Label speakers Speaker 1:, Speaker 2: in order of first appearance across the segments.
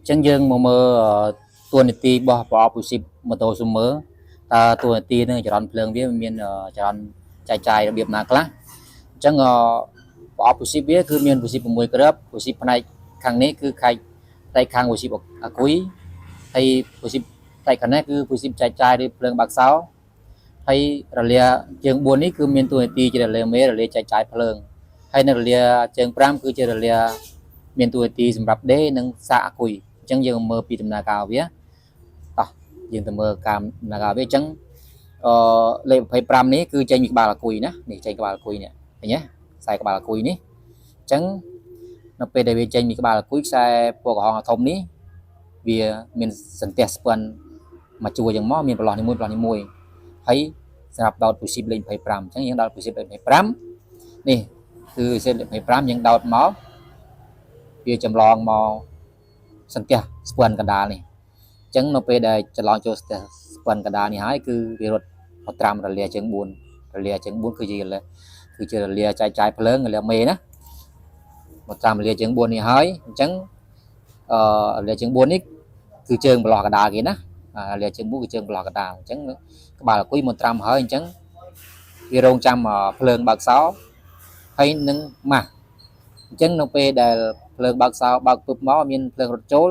Speaker 1: ចឹងយើងមកមើលតួនាទីរបស់ប្រអប់ fusible ម៉ូតូ Zoomer តើតួនាទីនឹងចរន្តភ្លើងវាមានចរន្តចែកចាយរបៀបណាខ្លះអញ្ចឹងប្រអប់ fusible វាគឺមាន fusible 6គ្រាប់ fusible ផ្នែកខាងនេះគឺខែកផ្នែកខាង fusible អាគុយហើយ fusible ផ្នែកខាងនេះគឺ fusible ចែកចាយឬភ្លើងបើកសោហើយរលាជើង4នេះគឺមានតួនាទីជារលាមេរលាចែកចាយភ្លើងហើយនៅរលាជើង5គឺជារលាមានតួនាទីសម្រាប់ដេនិងសាកអាគុយអញ្ចឹងយើងមើលពីដំណើរការវាតោះយើងទៅមើលការដំណើរការវាអញ្ចឹងអឺលេខ25នេះគឺចេញពីក្បាលអាគុយណានេះចេញក្បាលអាគុយនេះឃើញទេខ្សែក្បាលអាគុយនេះអញ្ចឹងនៅពេលដែលវាចេញពីក្បាលអាគុយខ្សែពណ៌ក្រហមធំនេះវាមានសន្ទះស្ពាន់មួយជួរយ៉ាងមកមានប្រឡោះនេះមួយប្រឡោះនេះមួយហើយសម្រាប់ដោត fusible លេខ25អញ្ចឹងយើងដោត fusible លេខ25នេះគឺ fusible លេខ25យើងដោតមកវាចម្លងមកសន្ទះស្ពាន់កណ្ដាលនេះអញ្ចឹងនៅពេលដែលចម្លងចូលសន្ទះស្ពាន់កណ្ដាលនេះហើយគឺវារត់មកត្រាំរលាជើង4រលាជើង4គឺជារលាចែកចាយភ្លើងរលាមេណាមកត្រាំរលាជើង4នេះហើយអញ្ចឹងអឺរលាជើង4នេះគឺជើងប្រឡោះកណ្ដាលគេណារលាជើង4គឺជើងប្រឡោះកណ្ដាលអញ្ចឹងក្បាលអាគុយមកត្រាំហើយអញ្ចឹងវារងចាំភ្លើងបើកសោហើយនឹងម៉ាស់អញ្ចឹងនៅពេលដែលភ្លើងបើកសោបើកពឹបមកមានភ្លើងរត់ចូល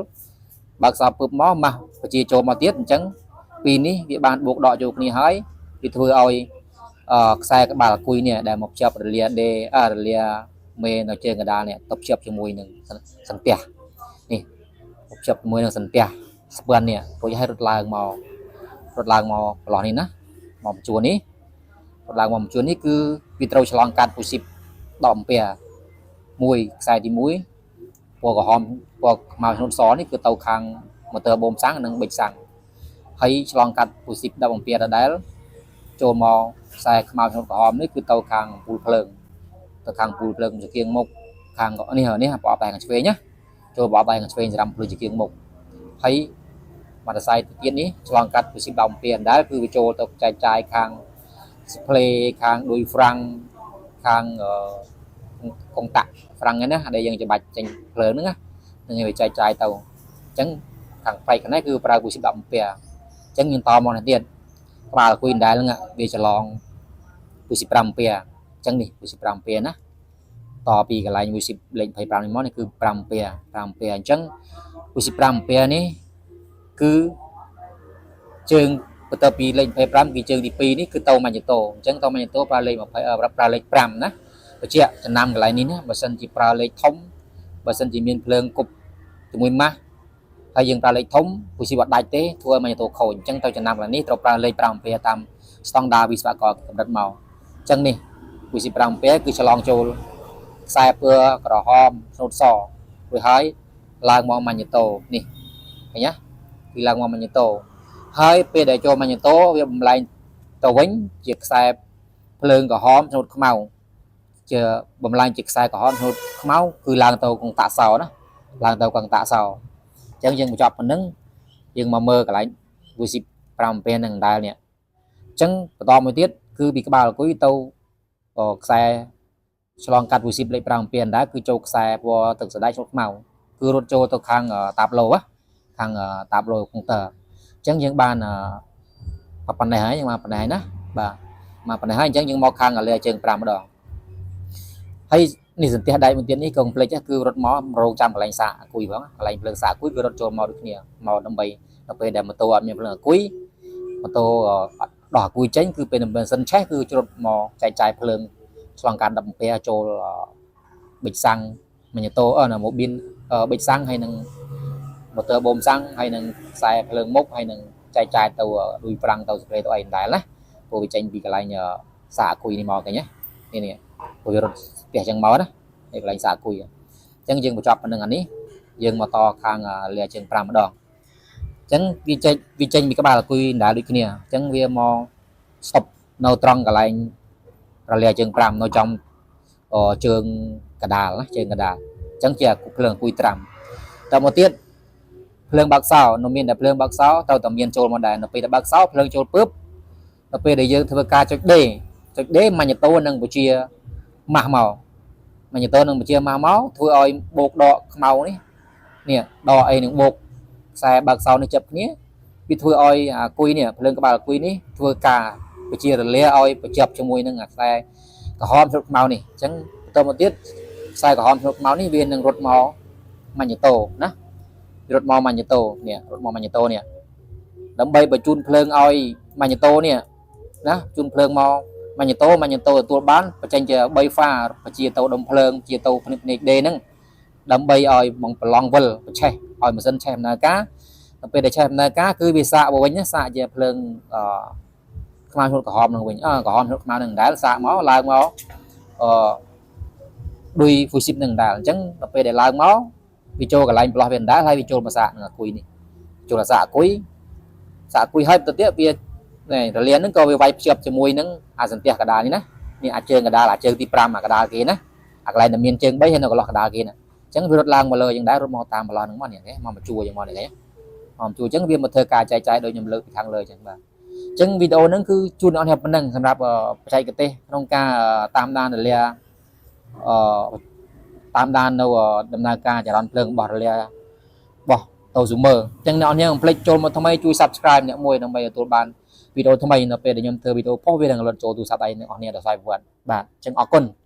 Speaker 1: បើកសោពឹបមកម៉ាស់បជាចូលមកទៀតអញ្ចឹងពីរនេះវាបានបូកដកចូលគ្នាហើយវាធ្វើឲ្យអឺខ្សែក្បាលអាគុយនេះដែលមកភ្ជាប់រលាដេរលាមេនៅជើងកណ្ដាលនេះទៅភ្ជាប់ជាមួយនឹងសន្ទះនេះភ្ជាប់ជាមួយនឹងសន្ទះស្ពាន់នេះរួចឲ្យរត់ឡើងមករត់ឡើងមកប្រឡោះនេះណាមកជួរនេះរត់ឡើងមកជួរនេះគឺវាត្រូវឆ្លងកាត់ fusible 10អំពែមួយខ្សែទី1ពណ៌ក្រហមពណ៌ខ្មៅក្នុងសនេះគឺទៅខាងម៉ូទ័របូមសាំងនិងប៊ិចសាំងហើយឆ្លងកាត់ fusible 10អំពែដដែលចូលមកខ្សែខ្មៅក្នុងក្រហមនេះគឺទៅខាងអំពូលភ្លើងទៅខាងអំពូលភ្លើងចង្គៀងមុខខាងនេះនេះប្រអប់ដៃខាងឆ្វេងណាចូលប្រអប់ដៃខាងឆ្វេងសម្រាប់ភ្លើងចង្គៀងមុខហើយមតសៃទៀតនេះឆ្លងកាត់ fusible 10អំពែដដែលគឺវាចូលទៅចែកចាយខាង display ខាងដូចហ្វ្រាំងខាងកុងតាក់ហ្វ្រាំងហ្នឹងណាដែលយើងច្បាច់ចេញភ្លើងហ្នឹងណានឹងវាចែកចាយទៅអញ្ចឹងខាងផ្នែកខាងនេះគឺប្រើ fusible 10អំពែអញ្ចឹងយើងតមកនេះទៀតក្បាលគុយដដែលហ្នឹងវាច្រឡង fusible 5អំពែអញ្ចឹងនេះ fusible 5អំពែណាតពីកន្លែង fusible លេខ25នេះមកនេះគឺ5អំពែ5អំពែអញ្ចឹង fusible 5អំពែនេះគឺជើងបន្ទាប់ពីលេខ25គឺជើងទី2នេះគឺតូម៉ាញតូអញ្ចឹងតូម៉ាញតូប្រើលេខ20ប្រើលេខ5ណាបញ្ជាក់ចំណាំកន្លែងនេះណាបើសិនជាប្រើលេខធំបើសិនជាមានភ្លើងគប់ជាមួយម៉ាស់ហើយយើងប្រើលេខធំព្រោះស៊ីអត់ដាច់ទេធ្វើឲ្យម៉ាញតូខូចអញ្ចឹងទៅចំណាំកន្លែងនេះត្រូវប្រើលេខ5អំពែតាមស្តង់ដារវិស្វករកម្រិតមកអញ្ចឹងនេះព្រោះស៊ី5អំពែគឺឆ្លងចូលខ្សែពណ៌ក្រហមស្នូតសរួចហើយឡើងមកម៉ាញតូនេះឃើញទេគឺឡើងមកម៉ាញតូហើយពេលដែលចូលម៉ាញតូវាបំលែងទៅវិញជាខ្សែភ្លើងក្រហមស្នូតខ្មៅជាបំលែងជាខ្សែក្រហមស្នូតខ្មៅគឺឡើងទៅកងតាក់សោណាឡើងទៅកងតាក់សោអញ្ចឹងយើងបញ្ចប់ប៉ុណ្ណឹងយើងមកមើលកន្លែង fusible 5អំពែនឹងដែរនេះអញ្ចឹងបន្តមួយទៀតគឺពីក្បាលអង្គុយទៅខ្សែឆ្លងកាត់ fusible លេខ5អំពែដែរគឺចូលខ្សែពណ៌ទឹកសណ្ដែកស្នូតខ្មៅគឺរត់ចូលទៅខាងតាបឡូខាងតាបឡូកុងទ័រអញ្ចឹងយើងបានប៉ុណ្ណេះហើយយើងបានប៉ុណ្ណេះហើយណាបាទមកប៉ុណ្ណេះហើយអញ្ចឹងយើងមកខាងអាលាជើង5ម្ដងហើយនេះសន្ទះដៃមួយទៀតនេះក៏កុំភ្លេចគឺរត់មករងចាំកន្លែងសាកអាគុយផងកន្លែងភ្លើងសាកអាគុយគឺរត់ចូលមកដូចគ្នាមកដើម្បីដល់ពេលដែលម៉ូតូអត់មានភ្លើងអាគុយម៉ូតូអត់ដោះអាគុយចេញគឺពេលម៉ាស៊ីនឆេះគឺជ្រុតមកចែកចាយភ្លើងឆ្លងកាត់10អំពែចូលប៊ិចសាំងម៉ាញ៉ូតូអឺណាម៉ូប៊ីនប៊ិចសាំងហើយនឹងម៉ូទ័របូមសាំងហើយនឹងខ្សែភ្លើងមុខហើយនឹងចែកចាយទៅដូចប្រាំងទៅស្ប្រេទៅអីដែរណាព្រោះវាចេញពីកន្លែងសាកអាគុយនេះមកកញ្ញនេះនេះព្រោះវារត់ស្ទះចឹងមកណានេះកន្លែងសាកអាគុយអញ្ចឹងយើងបញ្ចប់ប៉ុណ្្នឹងអានេះយើងមកតខាងលាជើង5ម្ដងអញ្ចឹងវាចេញពីក្បាលអាគុយដែរដូចគ្នាអញ្ចឹងវាមកស្តុបនៅត្រង់កន្លែងរលាជើង5នៅចំជើងកដាលណាជើងកដាលអញ្ចឹងជាភ្លើងអាគុយត្រាំតមកទៀតភ្លើងបើកសោនៅមានតែភ្លើងបើកសោត្រូវតែមានចូលមកដែរនៅពេលដែលបើកសោភ្លើងចូលពឹបដល់ពេលដែលយើងធ្វើការចុច D ចុច D ម៉ាញ៉ូតូនឹងបញ្ជាម៉ាស់មកម៉ាញ៉ូតូនឹងបញ្ជាម៉ាស់មកធ្វើឲ្យបូកដកខ្មៅនេះនេះដកអីនឹងបូក ខ្សែបើកសោនេះចាប់គ្នាវាធ្វើឲ្យអាគុយនេះភ្លើងក្បាលអាគុយនេះធ្វើការបញ្ជារលាឲ្យបញ្ចប់ជាមួយនឹងអាខ្សែក្រហមស្រុតខ្មៅនេះអញ្ចឹងបន្តមកទៀតខ្សែក្រហមស្រុតខ្មៅនេះវានឹងរត់មក magneto ណារត់មក magneto នេះរត់មក magneto នេះដើម្បីបញ្ជូនភ្លើងឲ្យ magneto នេះណាជូនភ្លើងមក magneto magneto ទទួលបានបញ្ចេញជា3ហ្វាបញ្ជាទៅដុំភ្លើងជាទៅភ្នែកភ្នែក D ហ្នឹងដើម្បីឲ្យមកប្រឡងវិលប្រឆេះឲ្យម៉ាស៊ីនឆេះដំណើរការដល់ពេលដែលឆេះដំណើរការគឺវាសាកមកវិញណាសាកជាភ្លើងអឺខ្មៅឈុតក្រហមនឹងវិញអឺក្រហមឈុតខ្មៅនឹងដែរសាកមកឡើងមកអឺឌុយ fusible នឹងដែរអញ្ចឹងដល់ពេលដែលឡើងមកវាចូលកន្លែងប្រឡោះវាដែរហើយវាចូលមកសាកនឹងអាគុយនេះចូលអាសាកអាគុយសាកអាគុយហើយទៅទៀតវានេះរលានហ្នឹងក៏វាវាយភ្ជាប់ជាមួយនឹងអាសន្ទះកដាលនេះណានេះអាចើងកដាលអាចើងទី5អាកដាលគេណាអាកន្លែងដែលមានជើង3ហើយនៅកន្លោះកដាលគេណាអញ្ចឹងវារត់ឡើងមកលើយ៉ាងដែររត់មកតាមប្រឡោះហ្នឹងមកនេះមកមកជួរយ៉ាងមកនេះមកជួរអញ្ចឹងវាមកធ្វើការចែកចាយដូចខ្ញុំលើកពីខាងលើអញ្ចឹងបាទអញ្ចឹងវីដេអូហ្នឹងគឺជូនអ្នកនរប៉ុណ្ណឹងសម្រាប់បច្ចេកទេសក្នុងការតាមដានរលាអឺតាមដាននៅដំណើរការចរន្តភ្លើងរបស់រលារបស់តូស៊ូមើអញ្ចឹងអ្នកនរកុំភ្លេចចូលមកថ្មីជួយ Subscribe អ្នកមួយដើម្បីទទួលបានវីដេអូថ្មីនៅពេលដែលខ្ញុំធ្វើវីដេអូផុសវានឹងលត់ចូលទូរស័ព្ទដៃអ្នកនរដល់ស្វ័យប្រវត្តិបាទអញ្ចឹងអរគុណ។